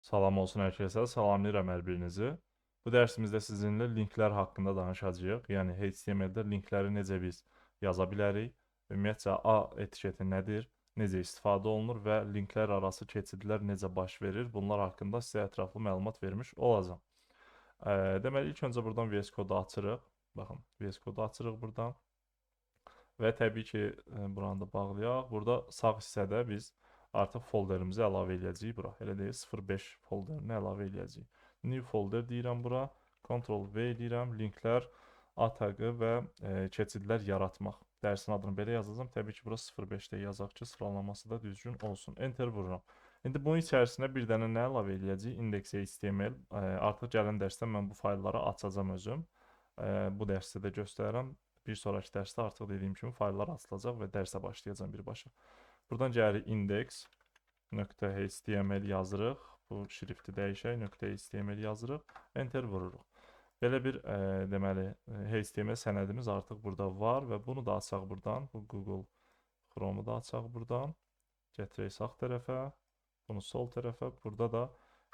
Salam olsun hər kəsə, salamlayıram hər birinizi. Bu dərsimizdə sizinlə linklər haqqında danışacağıq. Yəni HTML-də linkləri necə biz yaza bilərik, ümumiyyətcə A etiketi nədir, necə istifadə olunur və linklər arası keçidlər necə baş verir, bunlar haqqında sizə ətraflı məlumat vermiş olacağam. Deməli, ilk öncə buradan VS Code-u açırıq. Baxın, VS Code-u açırıq buradan. Və təbii ki, buranı da bağlayaq. Burada sağ hissədə biz artıq folderimizi əlavə eləyəcəyik bura. Elə deyil, 0.5 folderini əlavə eləyəcəyik. New folder deyirəm bura. Ctrl V eləyirəm. Linklər, A taqı və keçidlər yaratmaq. Dərsin adını belə yazacağam. Təbii ki, bura 0.5-də yazaq ki, sıralaması da düzgün olsun. Enter vururam. İndi bunun içərisinə bir dənə nə əlavə eləyəcəyik? Index HTML. Artıq gələn dərsdə mən bu faylları açacağam özüm. Bu dərsdə də göstərirəm. Bir sonraki dərsdə artıq dediyim kimi fayllar açılacaq və dərsə başlayacağam birbaşa. Buradan gəlirik index nöqtə HTML yazırıq. Bu şrifti dəyişək, nöqtə HTML yazırıq. Enter vururuq. Belə bir deməli, HTML sənədimiz artıq burada var və bunu da açaq buradan. Bu Google Chrome'u da açaq buradan. Gətirək sağ tərəfə, bunu sol tərəfə. Burada da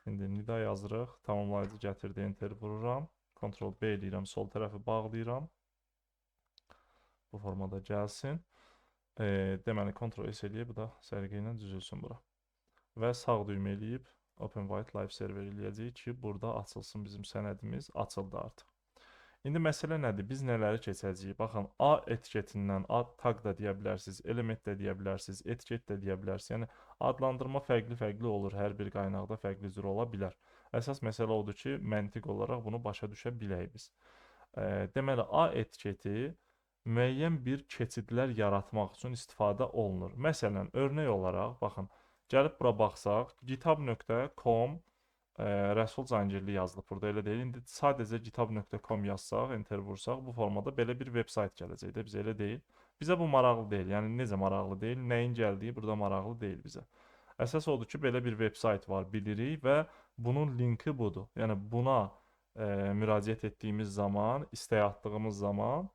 indi nida yazırıq. Tamamlayıcı gətirdi, enter vururam. Ctrl B eləyirəm, sol tərəfi bağlayıram. Bu formada gəlsin. Deməli, Ctrl S eləyib, bu da səliqə ilə düzülsün bura. Və sağ düymə eləyib Open with Live Server eləyəcəyik ki, burada açılsın bizim sənədimiz, açıldı artıq. İndi məsələ nədir? Biz nələri keçəcəyik? Baxın, A etiketindən, A tag da deyə bilərsiniz, element də deyə bilərsiniz, etiket də deyə bilərsiniz. Yəni, adlandırma fərqli-fərqli olur, hər bir qaynaqda fərqli cür ola bilər. Əsas məsələ odur ki, məntiq olaraq bunu başa düşə bilək biz. Deməli, A etiketi müəyyən bir keçidlər yaratmaq üçün istifadə olunur. Məsələn, örnək olaraq, baxın, gəlib bura baxsaq, github nöqtə com, Rəsul Cangirli yazılıb burada, elə deyil. İndi sadəcə github nöqtə com yazsaq, enter vursaq, bu formada belə bir veb-sayt gələcək də, bizə elə deyil. Bizə bu maraqlı deyil, yəni necə maraqlı deyil, nəyin gəldiyi burada maraqlı deyil bizə. Əsas odur ki, belə bir veb-sayt var, bilirik və bunun linki budur. Yəni buna müraciət etdiyimiz zaman, istək atdığımız zaman,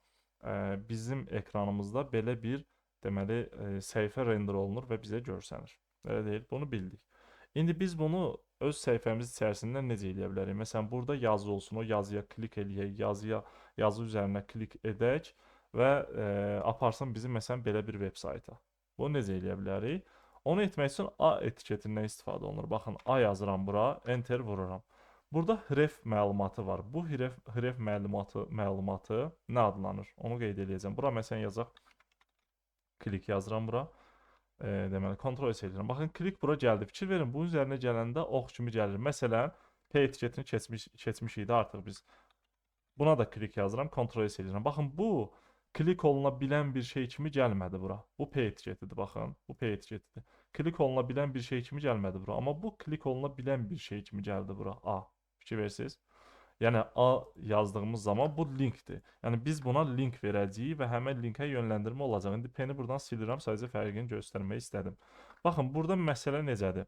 bizim ekranımızda belə bir deməli, səhifə render olunur və bizə görsənir. Elə deyil, bunu bildik. İndi biz bunu öz səhifəmiz içərisində necə eləyə bilərik? Məsələn, burada yazı olsun, o yazıya klik eləyək, yazı üzərinə klik edək və aparsın bizi məsələn belə bir veb-sayta. Bunu necə eləyə bilərik? Onu etmək üçün A etiketindən istifadə olunur. Baxın, A yazıram bura, enter vururam. Burada href məlumatı var. Bu href məlumatı nə adlanır? Onu qeyd eləyəcəm. Bura məsələn yazaq, klik yazıram bura. Deməli, kontrol S eləyirəm. Baxın, klik bura gəldi. Fikir verin, bunun üzərinə gələndə ox kimi gəlir. Məsələn, P etiketini keçmiş idi artıq biz. Buna da klik yazıram, kontrol S eləyirəm. Baxın, bu klik oluna bilən bir şey kimi gəlmədi bura. Bu P etiketidir, baxın. Bu P etiketidir. Klik oluna bilən bir şey kimi gəlmədi bura. Amma bu klik oluna bilən bir şey kimi gəldi bura. A. Fikir verirsiniz. Yəni A yazdığımız zaman bu linkdir. Yəni biz buna link verəcəyik və həmin linkə yönləndirmə olacaq. İndi P-ni buradan silirəm, sadəcə fərqini göstərmək istədim. Baxın, burada məsələ necədir?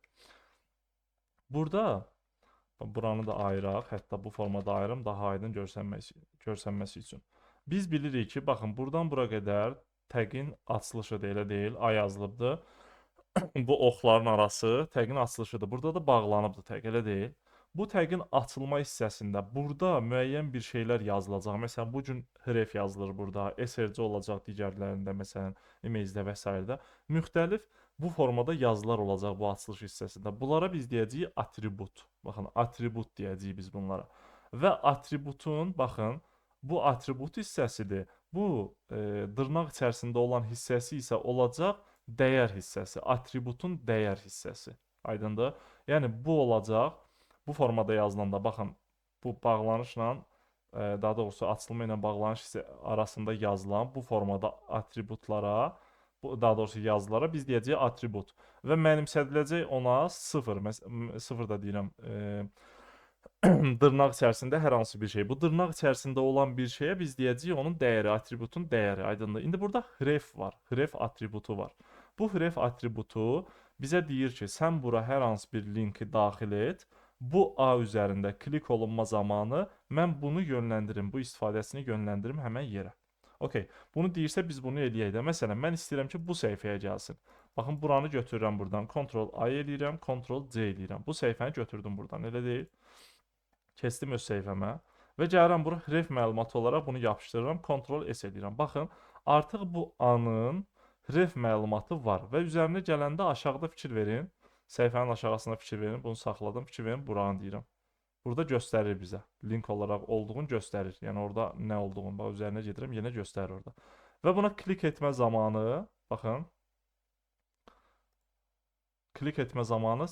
Burada buranı da ayıraq, hətta bu formada ayırım, daha aydın görsənməsi üçün. Biz bilirik ki, baxın, buradan bura qədər təqin açılışıdır, elə deyil, A yazılıbdır. Bu oxların arası təqin açılışıdır. Burada da bağlanıbdır təq, elə deyil. Bu təqin açılma hissəsində burada müəyyən bir şeylər yazılacaq. Məsələn, bu gün href yazılır burada, SRC olacaq digərlərində, məsələn, image-də və s. Müxtəlif bu formada yazılar olacaq bu açılış hissəsində. Bunlara biz deyəcəyik atribut. Baxın, atribut deyəcəyik biz bunlara. Və atributun, baxın, bu atribut hissəsidir. Bu dırnaq içərisində olan hissəsi isə olacaq dəyər hissəsi, atributun dəyər hissəsi. Aydındır? Yəni bu olacaq. Bu formada yazılanda, baxın, bu bağlanışla, daha doğrusu açılma ilə bağlanış hissə arasında yazılan bu formada atributlara, bu, daha doğrusu yazılara biz deyəcəyik atribut. Və mənimsədiləcək ona sıfır, sıfır da deyirəm, dırnaq içərisində hər hansı bir şey. Bu dırnaq içərisində olan bir şeyə biz deyəcəyik onun dəyəri, atributun dəyəri, aydındır. İndi burada href var, href atributu var. Bu href atributu bizə deyir ki, sən bura hər hansı bir linki daxil et. Bu A üzərində klik olunma zamanı mən bunu yönləndirim, bu istifadəsini yönləndirim həmən yerə. Okey, bunu deyirsə biz bunu eləyək də. Məsələn, mən istəyirəm ki, bu səhifəyə gəlsin. Baxın, buranı götürürəm buradan. Ctrl A eləyirəm, Ctrl C eləyirəm. Bu səhifəni götürdüm buradan, elə deyil. Keçdim öz səhifəmə və gəlirəm bura href məlumatı olaraq bunu yapışdırıram, Ctrl S eləyirəm. Baxın, artıq bu A-nın href məlumatı var və üzərinə gələndə aşağıda fikir verin. Səhifənin aşağısına fikir verin, bunu saxladım, fikir verin, buranı deyirəm. Burada göstərir bizə, link olaraq olduğunu göstərir. Yəni orada nə olduğunu, bax üzərinə gedirəm, yenə göstərir orada. Və buna klik etmə zamanı, baxın, klik etmə zamanı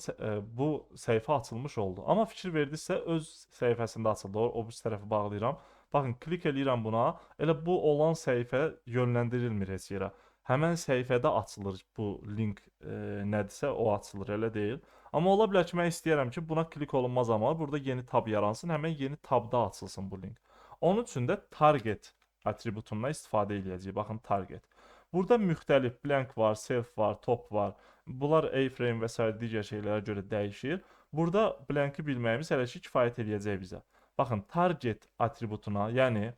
bu səhifə açılmış oldu. Amma fikir verdinizsə öz səhifəsində açıldı. O bir tərəfi bağlayıram. Baxın, klik eləyirəm buna. Elə bu olan səhifə yönləndirilmir heç yerə. Həmən səhifədə açılır bu link nədirsə o açılır, elə deyil. Amma ola bilər ki, mən istəyirəm ki, buna klik olunma zamanı burada yeni tab yaransın, həmən yeni tabda açılsın bu link. Onun üçün də target atributundan istifadə eləyəcəyik. Baxın, target. Burada müxtəlif blank var, self var, top var. Bunlar A-frame və sair digər şeylərə görə dəyişir. Burada blankı bilməyimiz hələ ki kifayət eləyəcək bizə. Baxın, target atributuna, yəni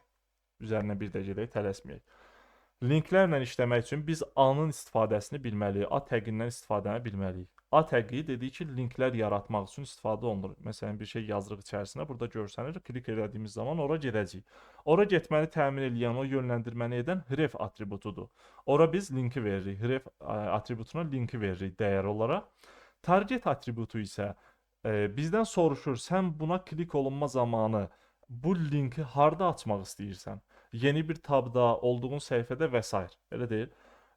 üzərinə bir də gedək, tələsməyək. Linklərlə işləmək üçün biz A-nın istifadəsini bilməliyik, A təqindən istifadəni bilməliyik. A təqi dedik ki, linklər yaratmaq üçün istifadə olunur. Məsələn, bir şey yazırıq içərisinə, burada görsənir, klik elədiyimiz zaman ora gedəcəyik. Ora getməni təmin eləyən, o yönləndirməni edən href atributudur. Ora biz linki veririk, href atributuna linki veririk dəyər olaraq. Target atributu isə bizdən soruşur, sən buna klik olunma zamanı bu linki harda açmaq istəyirsən? Yeni bir tabda, olduğun səhifədə və s. Elə deyil.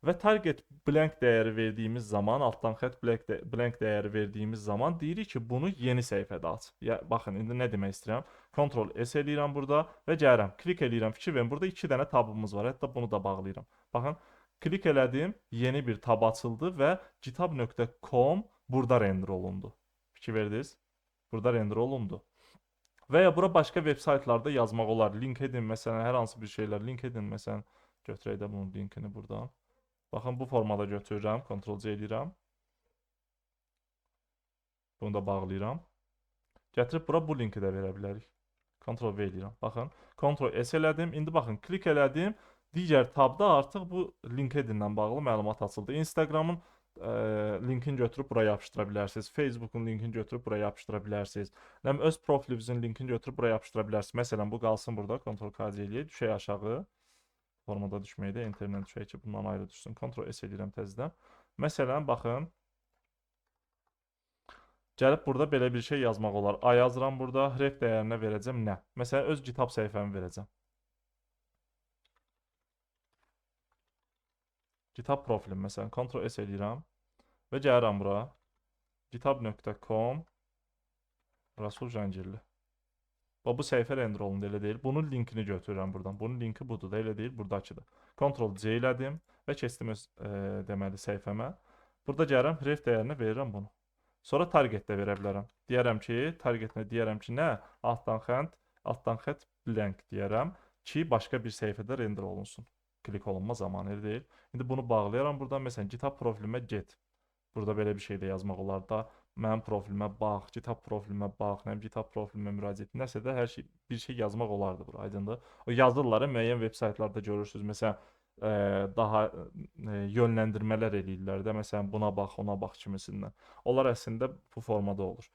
Və target blank dəyəri verdiyimiz zaman, altdan xətt blank dəyəri verdiyimiz zaman deyirik ki, bunu yeni səhifədə aç. Ya, baxın, indi nə demək istəyirəm? Ctrl S eləyirəm burada və gəlirəm. Klik eləyirəm. Fikir verin, burada 2 dənə tabımız var. Hətta bunu da bağlayıram. Baxın, klik elədim, yeni bir tab açıldı və github.com burada render olundu. Fikir verdiniz? Burada render olundu. Və ya bura başqa veb saytlarda yazmaq olar. LinkedIn məsələn, hər hansı bir şeylər. LinkedIn məsələn, götürək də bunun linkini buradan. Baxın, bu formada götürürəm, Ctrl C eləyirəm. Bunu da bağlayıram. Gətirib bura bu linki də verə bilərik. Ctrl V eləyirəm. Baxın, Ctrl S elədim. İndi baxın, klik elədim. Digər tabda artıq bu LinkedIn-lə bağlı məlumat açıldı. Instagramın linkini götürüb bura yapışdıra bilərsiniz. Facebook'un linkini götürüb bura yapışdıra bilərsiniz. Nəm öz profilinizin linkini götürüb bura yapışdıra bilərsiniz. Məsələn, bu qalsın burada. Ctrl K C eləyək. Düşək aşağı. Formada düşməyə də enterlə düşək ki, bundan ayrı düşsün. Ctrl S eləyirəm təzədən. Məsələn, baxın. Gəlib burada belə bir şey yazmaq olar. A yazıram burada. Href dəyərinə verəcəm nə? Məsələn, öz GitHub səhifəmi verəcəm. GitHub profilim məsələn. Ctrl S eləyirəm və gəlirəm bura. github.com Rasul Jangirli. Bax, bu səhifə render olundu, elə deyil. Bunun linkini götürürəm buradan. Bunun linki budur da, elə deyil, buradakıdır. Ctrl C elədim və keçdim öz deməli səhifəmə. Burada gəlirəm, href dəyərinə verirəm bunu. Sonra target də verə bilərəm. Deyərəm ki, targetinə deyərəm ki, nə? Altdan xətt blank deyərəm ki, başqa bir səhifədə render olunsun. Klik olunma zamanı, elə deyil. İndi bunu bağlayaram buradan. Məsələn, GitHub profilimə get. Burada belə bir şey də yazmaq olar da. Mənim profilimə bax, GitHub profilimə bax, nə bilim, GitHub profilimə müraciət et. Nəsə də hər şey, bir şey yazmaq olardı bura, aydındır. O yazırlar, müəyyən veb saytlarda görürsünüz. Məsələn, daha yönləndirmələr eləyirlər də. Məsələn, buna bax, ona bax kimisindən. Onlar əslində bu formada olur.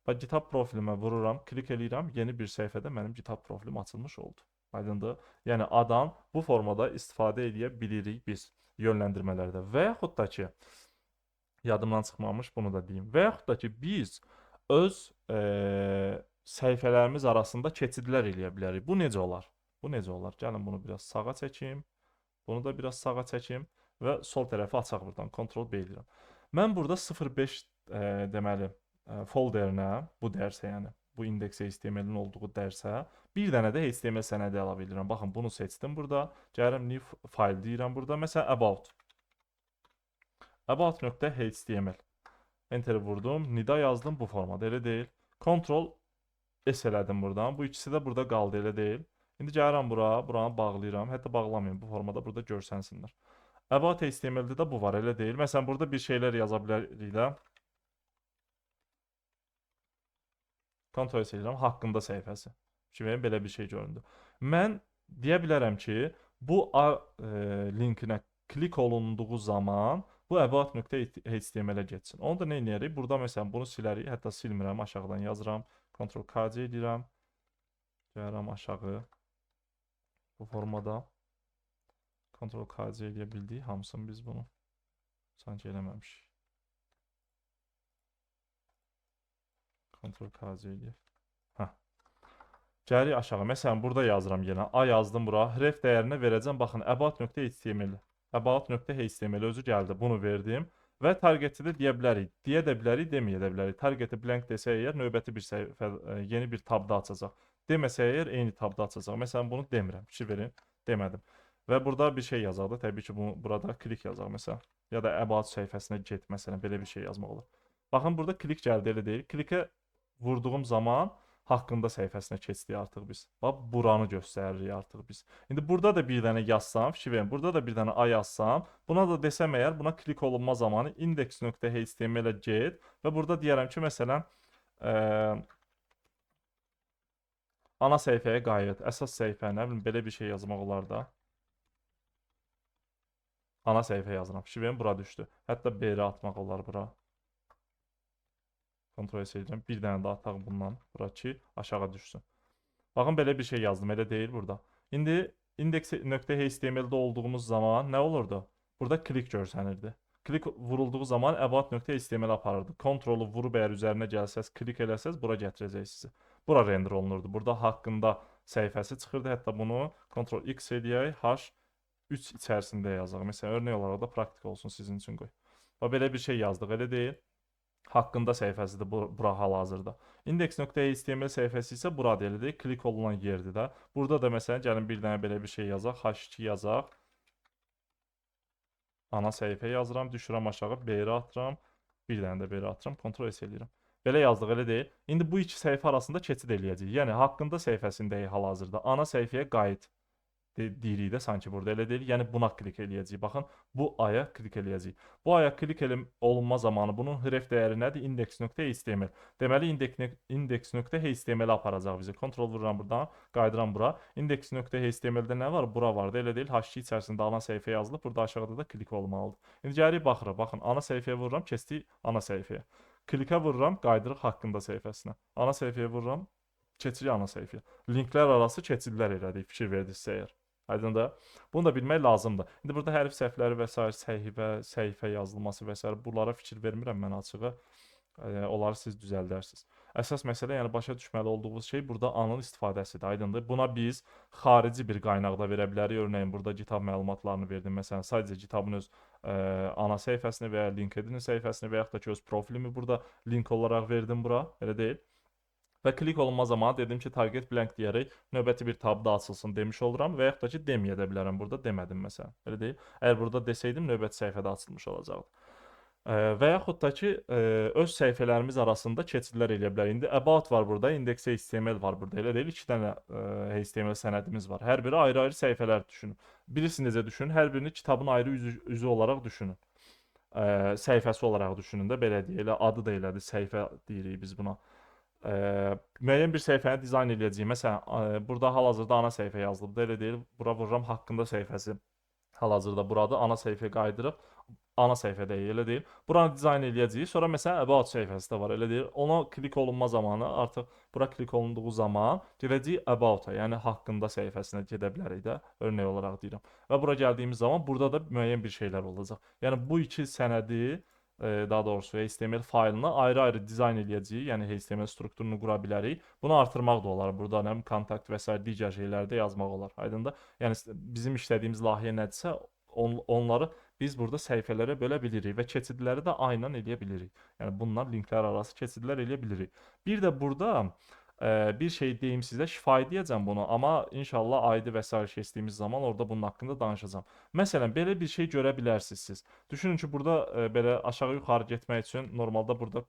Bax, GitHub profilimə vururam, klik eləyirəm, yeni bir səhifədə mənim GitHub profilim açılmış oldu. Aydındır. Yəni, adan bu formada istifadə edə bilirik biz yönləndirmələrdə. Və yaxud da ki, yadımdan çıxmamış bunu da deyim. Və yaxud da ki, biz öz səhifələrimiz arasında keçidlər eləyə bilərik. Bu necə olar? Bu necə olar? Gəlin bunu biraz sağa çəkim. Bunu da biraz sağa çəkim və sol tərəfi açaq buradan. Ctrl B eləyirəm. Mən burada 0.5 deməli, folderinə, bu dərsə, yəni bu index HTML-in olduğu dərsə bir dənə də HTML sənədi əlavə edirəm. Baxın, bunu seçdim burada. Gəlirəm new file deyirəm burada. Məsələn, about. About.html. Enter vurdum. Nida yazdım bu formada. Elə deyil. Ctrl S elədim buradan. Bu ikisi də burada qaldı. Elə deyil. İndi gəlirəm bura. Buranı bağlayıram. Hətta bağlamayım. Bu formada burada görsənsinlər. About HTML-də də bu var. Elə deyil. Məsələn, burada bir şeylər yaza bilərik də. Ctrl S eləyirəm. Haqqında səhifəsi. Şimdi belə bir şey göründü. Mən deyə bilərəm ki, bu A linkinə klik olunduğu zaman bu Bu about.html-ə getsin. Onu da nə edərik? Burada məsələn bunu silərik. Hətta silmirəm, aşağıdan yazıram. Ctrl KC edirəm. Gəlirəm aşağı. Bu formada. Ctrl KC edə bildik hamısını biz bunu. Sanki eləməmişik. Ctrl KC eləyək. Hə. Gəlirik aşağı. Məsələn, burada yazıram yenə. A yazdım bura. Href dəyərinə verəcəm. Baxın, about.html. About.html özü gəldi. Bunu verdim. Və targeti də deyə bilərik. Deyə də bilərik, deməyə də bilərik. Targeti blank desək əgər, növbəti bir səhifə, yeni bir tabda açacaq. Deməsək əgər, eyni tabda açacaq. Məsələn, bunu demirəm. Fikir verin, demədim. Və burada bir şey yazaq da. Təbii ki, bunu, burada klik yazaq məsələn. Ya da about səhifəsinə get, məsələn, belə bir şey yazmaq olar. Baxın, burada klik gəldi, elə deyil. Klikə vurduğum zaman haqqında səhifəsinə keçdik artıq biz. Bax, buranı göstəririk artıq biz. İndi burada da bir dənə yazsam, fikir verin, burada da bir dənə A yazsam, buna da desəm əgər, buna klik olunma zamanı index.html-ə get və burada deyərəm ki, məsələn, ana səhifəyə qayıt, əsas səhifə, nə bilim, belə bir şey yazmaq olar da. Ana səhifə yazıram. Fikir verin, bura düşdü. Hətta BR atmaq olar bura. Ctrl S edirəm. Bir dənə daha ataq bundan bura ki, aşağı düşsün. Baxın, belə bir şey yazdım. Elə deyil burada. İndi index.html-də olduğumuz zaman nə olurdu? Burada klik görsənirdi. Klik vurulduğu zaman about.html aparırdı. Ctrl-u vurub əgər üzərinə gəlsəz, klik eləsəz, bura gətirəcək sizi. Bura render olunurdu. Burada haqqında səhifəsi çıxırdı. Hətta bunu Ctrl X eləyək, H3 içərisində yazaq. Məsələn, örnək olaraq da praktik olsun sizin üçün qoy. Bax, belə bir şey yazdıq. Elə deyil. Haqqında səhifəsidir bura hal-hazırda. Index.html səhifəsi isə buradır, elə deyil. Klik olunan yerdir də. Burada da məsələn, gəlin bir dənə belə bir şey yazaq. H2 yazaq. Ana səhifə yazıram, düşürəm aşağı, BR atıram. Bir dənə də BR atıram, Ctrl S eləyirəm. Belə yazdıq, elə deyil. İndi bu iki səhifə arasında keçid eləyəcəyik. Yəni, haqqında səhifəsindəyik hal-hazırda. Ana səhifəyə qayıt deyirik də sanki burada, elə deyil. Yəni, buna klik eləyəcəyik. Baxın, bu aya klik eləyəcəyik. Bu aya klik olunma zamanı bunun href dəyəri nədir? Index.html. Deməli, index.html aparacaq bizi. Ctrl vururam buradan, qayıdıram bura. Index.html-də nə var? Bura var da, elə deyil. H2 içərisində ana səhifə yazılıb. Burada aşağıda da klik olmalıdır. İndi gəlirik, baxırıq. Baxın, ana səhifəyə vururam, keçdik ana səhifəyə. Klikə vururam, qayıdırıq haqqında səhifəsinə. Ana səhifəyə vururam, keçirik ana səhifəyə. Linklər arası keçidlər elədik, fikir verdinizsə əgər. Aydındır? Bunu da bilmək lazımdır. İndi burada hərf səhvləri və sair, səhifə, səhifə yazılması və sair, bunlara fikir vermirəm mən açığı. Onları siz düzəldərsiniz. Əsas məsələ, yəni başa düşməli olduğumuz şey burada anın istifadəsidir. Aydındır? Buna biz xarici bir qaynaqda verə bilərik. Örneğin, burada GitHub məlumatlarını verdim. Məsələn, sadəcə GitHub-ın öz ana səhifəsini və ya LinkedIn-in səhifəsini və yaxud da ki, öz profilimi burada link olaraq verdim bura. Elə deyil. Və klik olunma zamanı dedim ki, target blank deyərək növbəti bir tabda açılsın demiş oluram və yaxud da ki, deməyə də bilərəm burada, demədim məsələn. Elə deyil. Əgər burada desəydim, növbəti səhifədə açılmış olacaqdı. Və yaxud da ki, öz səhifələrimiz arasında keçidlər eləyə bilərik. İndi about var burada, index.html var burada. Elə deyil, iki dənə HTML sənədimiz var. Hər biri ayrı-ayrı səhifələr düşünün. Birisi necə düşünün? Hər birini kitabın ayrı üzü olaraq düşünün. Səhifəsi olaraq düşünün də, belə deyək. Elə adı da elədir, səhifə deyirik biz buna. Müəyyən bir səhifəni dizayn eləyəcəyik. Məsələn, burada hal-hazırda ana səhifə yazılıbdır, elə deyil. Bura vururam, haqqında səhifəsi hal-hazırda buradır. Ana səhifəyə qayıdırıq. Ana səhifədəyik, elə deyil. Buranı dizayn eləyəcəyik. Sonra məsələn, about səhifəsi də var, elə deyil. Ona klik olunma zamanı, artıq bura klik olunduğu zaman gedəcəyik about-a, yəni haqqında səhifəsinə gedə bilərik də, örnək olaraq deyirəm. Və bura gəldiyimiz zaman burada da müəyyən bir şeylər olacaq. Yəni bu iki sənədi, daha doğrusu HTML faylını ayrı-ayrı dizayn eləyəcəyik, yəni HTML strukturunu qura bilərik. Bunu artırmaq da olar. Burada nə bilim, kontakt və sair digər şeyləri də yazmaq olar. Aydındır? Yəni bizim işlədiyimiz layihə nədirsə, onları biz burada səhifələrə bölə bilirik və keçidləri də aynan eləyə bilirik. Yəni bunlar linklər arası keçidlər eləyə bilirik. Bir də burada bir şey deyim sizə, şifahi deyəcəm bunu, amma inşallah ID və sair keçdiyimiz zaman orada bunun haqqında danışacağam. Məsələn, belə bir şey görə bilərsiniz siz. Düşünün ki, burada belə aşağı-yuxarı getmək üçün normalda burada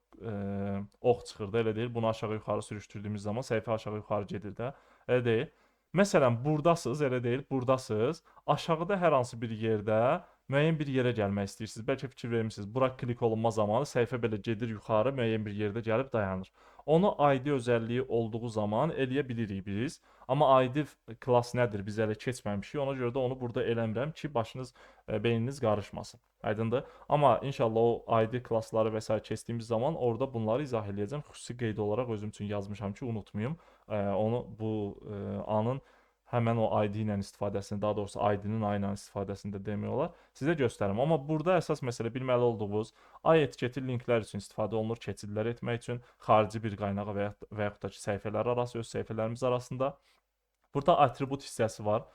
ox çıxır da, elə deyil. Bunu aşağı-yuxarı sürüşdürdüyümüz zaman səhifə aşağı-yuxarı gedir də, elə deyil. Məsələn, buradasınız, elə deyil, buradasınız. Aşağıda hər hansı bir yerdə müəyyən bir yerə gəlmək istəyirsiniz. Bəlkə fikir vermişsiniz. Bura klik olunma zamanı səhifə belə gedir yuxarı, müəyyən bir yerdə gəlib dayanır. Onu ID özəlliyi olduğu zaman eləyə bilirik biz. Amma ID class nədir? Biz hələ keçməmişik. Ona görə də onu burada eləmirəm ki, başınız, beyniniz qarışmasın. Aydındır? Amma inşallah o ID klassları və sair keçdiyimiz zaman orada bunları izah eləyəcəm. Xüsusi qeyd olaraq özüm üçün yazmışam ki, unutmayım. Onu bu A-nın həmən o ID ilə istifadəsini, daha doğrusu ID-nin A ilə istifadəsini də demək olar, sizə göstərim. Amma burada əsas məsələ bilməli olduğunuz A etiketi linklər üçün istifadə olunur, keçidlər etmək üçün, xarici bir qaynağa və yaxud da ki, səhifələr arası, öz səhifələrimiz arasında. Burada atribut hissəsi var.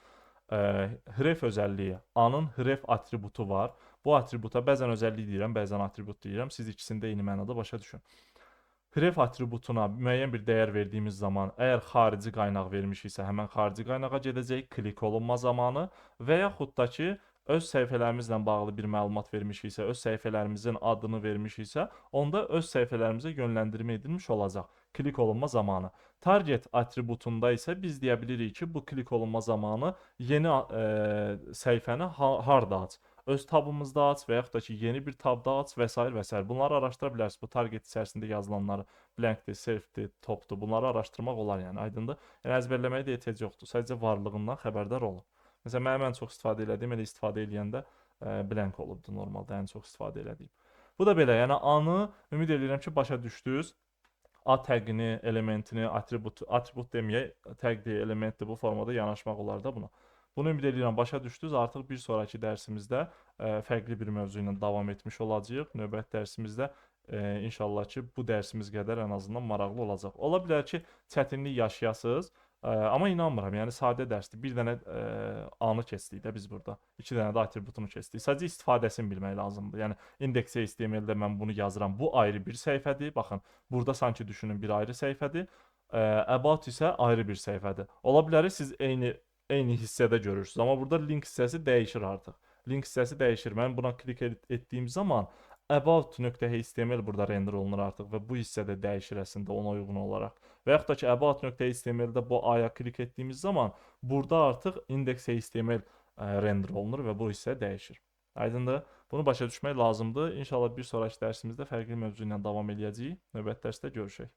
Href özəlliyi, A-nın href atributu var. Bu atributa bəzən özəllik deyirəm, bəzən atribut deyirəm. Siz ikisini də eyni mənada başa düşün. Href atributuna müəyyən bir dəyər verdiyimiz zaman, əgər xarici qaynaq vermişiksə, həmən xarici qaynağa gedəcək, klik olunma zamanı və yaxud da ki, öz səhifələrimizlə bağlı bir məlumat vermişiksə, öz səhifələrimizin adını vermişiksə, onda öz səhifələrimizə yönləndirmə edilmiş olacaq klik olunma zamanı. Target atributunda isə biz deyə bilirik ki, bu klik olunma zamanı yeni səhifəni harda aç? Öz tabımızda aç və yaxud da ki, yeni bir tabda aç və s. və s. Bunları araşdıra bilərsiniz. Bu target içərisində yazılanları blankdir, selfdir, topdur. Bunları araşdırmaq olar, yəni aydındır. Yəni əzbərləməyə də ehtiyac yoxdur. Sadəcə varlığından xəbərdar olun. Məsələn, mənim ən çox istifadə elədiyim, elə istifadə eləyəndə blank olubdur normalda ən çox istifadə elədiyim. Bu da belə, yəni A-nı ümid edirəm ki, başa düşdünüz. A təqini, elementini, atribut, atribut deməyək, təqdir, elementdir, bu formada yanaşmaq olar da buna. Bunu ümid edirəm, başa düşdünüz. Artıq bir sonraki dərsimizdə fərqli bir mövzu ilə davam etmiş olacağıq. Növbəti dərsimizdə inşallah ki, bu dərsimiz qədər ən azından maraqlı olacaq. Ola bilər ki, çətinlik yaşayasınız, amma inanmıram, yəni sadə dərsdir. Bir dənə A-nı keçdik də biz burada. İki dənə də atributunu keçdik. Sadəcə istifadəsini bilmək lazımdır. Yəni index.html-də mən bunu yazıram. Bu ayrı bir səhifədir. Baxın, burada sanki düşünün bir ayrı səhifədir. About isə ayrı bir səhifədir. Ola bilər siz eyni hissədə görürsünüz, amma burada link hissəsi dəyişir artıq. Link hissəsi dəyişir. Mən buna klik etdiyim zaman about.html burada render olunur artıq və bu hissədə dəyişir əslində ona uyğun olaraq. Və yaxud da ki, about.html-də bu A-ya klik etdiyimiz zaman burada artıq index.html render olunur və bu hissə dəyişir. Aydındır? Bunu başa düşmək lazımdır. İnşallah bir sonraki dərsimizdə fərqli mövzu ilə davam eləyəcəyik. Növbəti dərsdə görüşək.